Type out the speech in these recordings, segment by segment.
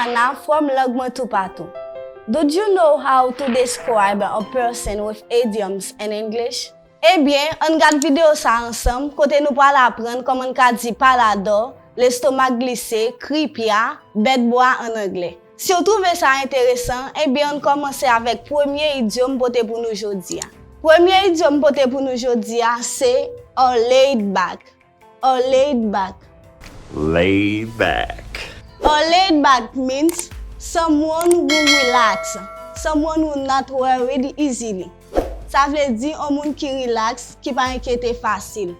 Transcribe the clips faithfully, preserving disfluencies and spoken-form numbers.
Ana from Lang Mwen Toupatou. Did you know how to describe a person with idioms in English? Ebyen, ann gad videyo sa a ansanm, kote nou pral aprann kòman n ka di paladò, lestomak glise, kripya, bèt bwa ann anglè. Si w twouve sa enteresan, ebyen, ann kòmanse avèk premye idyòm m pote pou nou jodi a. Premye idyòm m pote pou nou jodi a se a laid back. A laid back. Laid back. A laid back means someone who relax, someone who not worried easily. Sa vle di yon moun ki rilaks, ki pa enkyete fasil.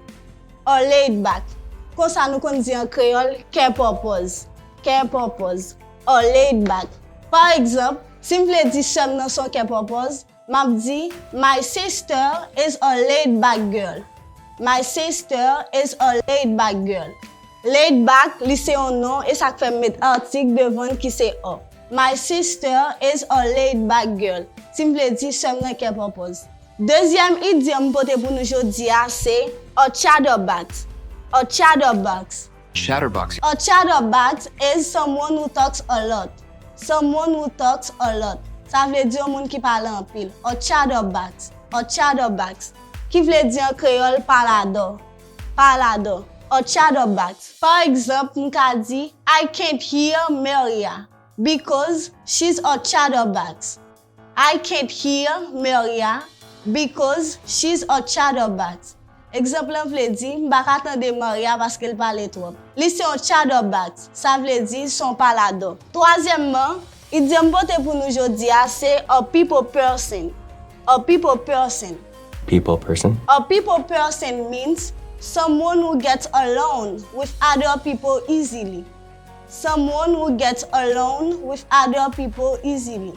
A laid back. Konsa nou konn di an kreyòl, kè pòpòz. Kè pòpòz. A laid back. Pa egzanp, si m vle di sè m nan se yon kè pòpòz, m ap di, My sister is a laid back girl. My sister is a laid back girl. Laid back, li se yon non, e sa k fè m met atik devan l ki se a. My sister is a laid back girl. Si m vle di sè m nan kè pòpòz. Dezyèm idyòm m pote pou nou jodi a se a chatterbox. A chatterbox. Chatterbox. A chatterbox is someone who talks a lot. Someone who talks a lot. Sa vle di yon moun ki pale anpil. A chatterbox. A chatterbox. Ki vle di an kreyòl paladò. Paladò. A chatterbox. Pa egzanp, m ka di, I can't hear Maria because she's a chatterbox. I can't hear Maria because she's a chatterbox. Egzanp lan vle di, m pa ka tande Maria paske l pale twòp. Li se yon chatterbox, sa vle di se yon paladò. Twazyèmman, idyòm m pote pou nou jodi a se a people person. A people person. People person. A people person means someone who gets along with other people easily. Someone who gets along with other people easily.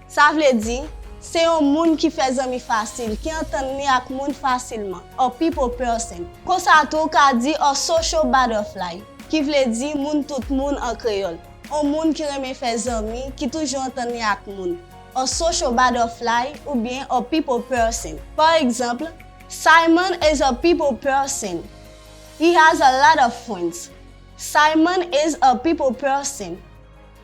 Sa vle di, se yon moun ki fè zanmi fasil, ki antann li ak moun fasilman. A people person. Konsa tou ou ka di a social butterfly, ki vle di moun tout moun an kreyòl. Yon moun ki renmen fè zanmi, ki toujou antann li ak moun. A social butterfly oubyen a people person. Pa egzanp, Simon is a people person. He has a lot of friends. Simon is a people person.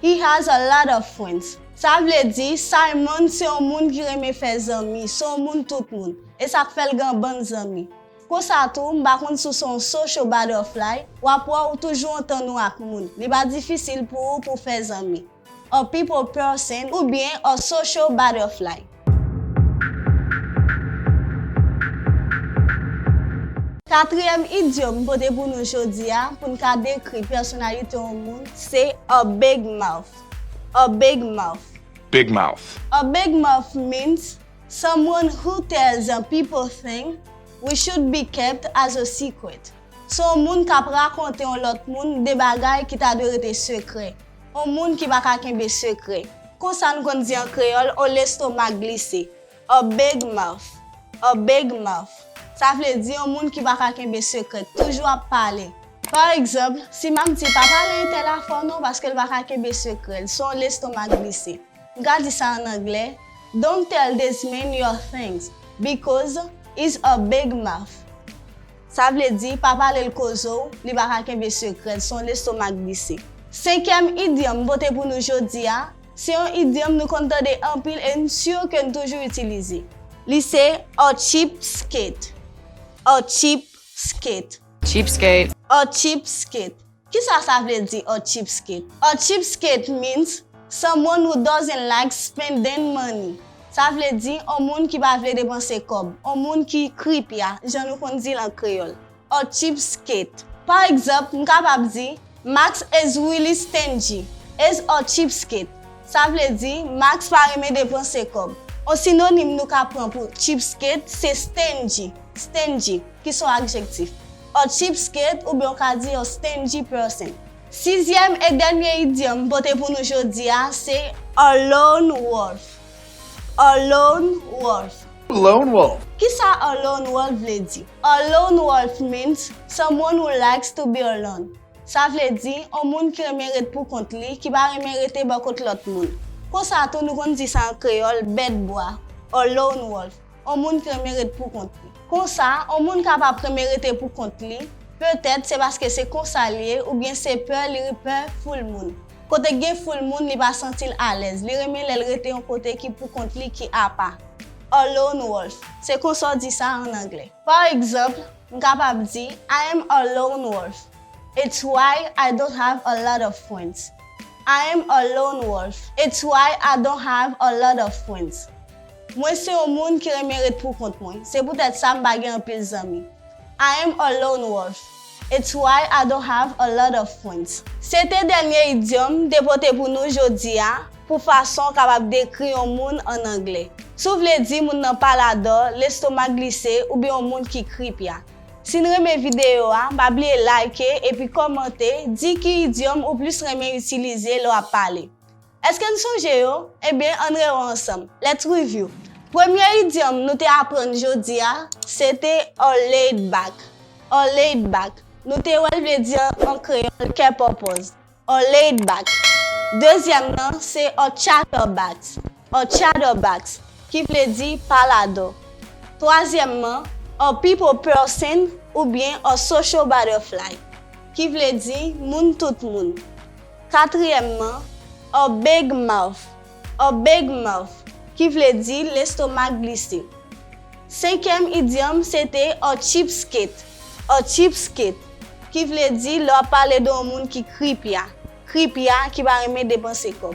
He has a lot of friends. Sa vle di, Simon se yon moun ki renmen fè zanmi, se yon moun tout moun. E sa k fè l gen bann zanmi. Konsa tou, m pa konn si w se yon social butterfly, w ap wè w toujou antann ou ak moun. Li pa difisil pou ou pou w fè zanmi. A people person oubyen a social butterfly. Katriyèm idyòm m pote pou nou jodi a, pou n ka dekri pèsonalite yon moun, se a big mouth. A big mouth. Big mouth. A big mouth means someone who tells a people thing which should be kept as a secret. Se yon moun k ap rakonte yon lòt moun de bagay ki ta dwe rete sekrè. Yon moun ki pa ka kenbe sekrè. Konsa n konn di an kreyòl, yon lestomak glise. A big mouth. A big mouth. Sa vle di yon moun ki pa ka kenbe sekrè, k toujou ap pale. Pa egzanp, si m ap di pa pale entèl afè w non paske l pa ka kenbe sekrè, l se yon lestomak glise. M ka di sa ann anglè, Don't tell this man your things because he's a big mouth. Sa vle di pa pale l koze w, li pa ka kenbe sekrè, l se yon lestomak glise. Senkyèm idyòm m pote pou nou jodi a, se yon idyòm nou konn tande anpil e m si ke n toujou itilize. Li se a cheapskate. A cheapskate. Cheapskate. A cheapskate. Kisa sa vle di a cheapskate? A cheapskate means someone who doesn't like spending money. Sa vle di yon moun ki pa vle depanse kòb, yon moun ki kripya, jan nou konn di l an kreyòl. A cheapskate. Pa egzanp, m kapab di, Max is really stingy. Is a cheapskate. Sa vle di, Max pa renmen depanse kòb. Yon sinonim nou ka pran pou cheapskate se stingy. Stingy, ki se yon adjektif. A cheapskate oubyen w ka di a stingy person. Sizyèm e dènye idyòm m pote pou nou jodi a se a lone wolf. A lone wolf. Lone wolf. Kisa a lone wolf vle di? A lone wolf means someone who likes to be alone. Sa vle di yon moun ki renmen ret pou kont li, ki pa renmen rete bò kot lòt moun. Konsa tou nou konn di sa an kreyòl, bèt bwa, a lone wolf. Yon moun ki renmen ret pou kont li. Konsa, yon moun kapab renmen rete pou kont li, petèt se paske se konsa l ye oubyen se pè li pè foul moun. Kote k gen foul moun, li pa santi l alèz. Li renmen lè l rete yon kote ki poukont li, ki apa. A lone wolf. Se konsa w di sa an anglè. Pa egzanp, m kapab di, I am a lone wolf. It's why I don't have a lot of friends. I am a lone wolf. It's why I don't have a lot of friends. Mwen se yon moun ki renmen ret poukont mwen. Se poutèt sa m pa gen anpil zanmi. I am a lone wolf. It's why I don't have a lot of friends. Se te dènye idyòm m te pote pou nou jodi a, pou fason w kapab dekri yon moun an anglè. Si w vle di moun nan paladò, lestomak glise, oubyen yon moun ki kripya. Si n renmen videyo a, pa bliye like epi kòmante, di ki idyòm ou plis renmen itilize lè w ap pale. Èske n sonje yo? Ebyen, ann rewè ansanm. Let's review. Premye idyòm nou te aprann jodi a, se te a laid back. A laid back. Nou te wè l vle di an kreyòl kè pòpòz. A laid back. Dezyèm nan, se a chatterbox. A chatterbox, ki vle di paladò. Twazyèmman, a people person oubyen a social butterfly, ki vle di moun tout moun. Katriyèmman, a big mouth. A big mouth, ki vle di lestomak glise. Senkyèm idyòm se te a cheapskate. A cheapskate, ki vle di lè w ap pale de yon moun ki kripya. Kripya ki pa renmen depanse kòb.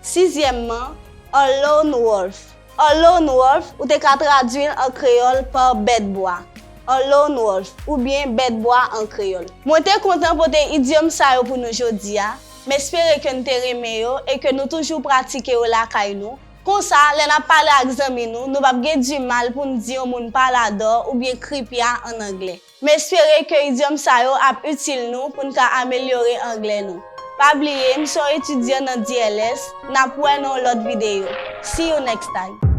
Sizyèmman, a lone wolf. A lone wolf, ou te ka tradui l an kreyòl pa bèt bwa. A lone wolf, oubyen bèt bwa an kreyòl. Mwen te kontan pote idyòm sa yo pou nou jodi a. M espere ke n te renmen yo e ke nou toujou pratike yo lakay nou. Konsa, lè n ap pale ak zanmi nou, nou p ap gen dimal pou n di yon moun paladò oubyen kripya an anglè. M espere ke idyòm sa yo ap itil nou pou n ka amelyore anglè nou. Pa bliye, m se yon etidyan nan D L S, n ap wè nan yon lòt videyo. See you next time.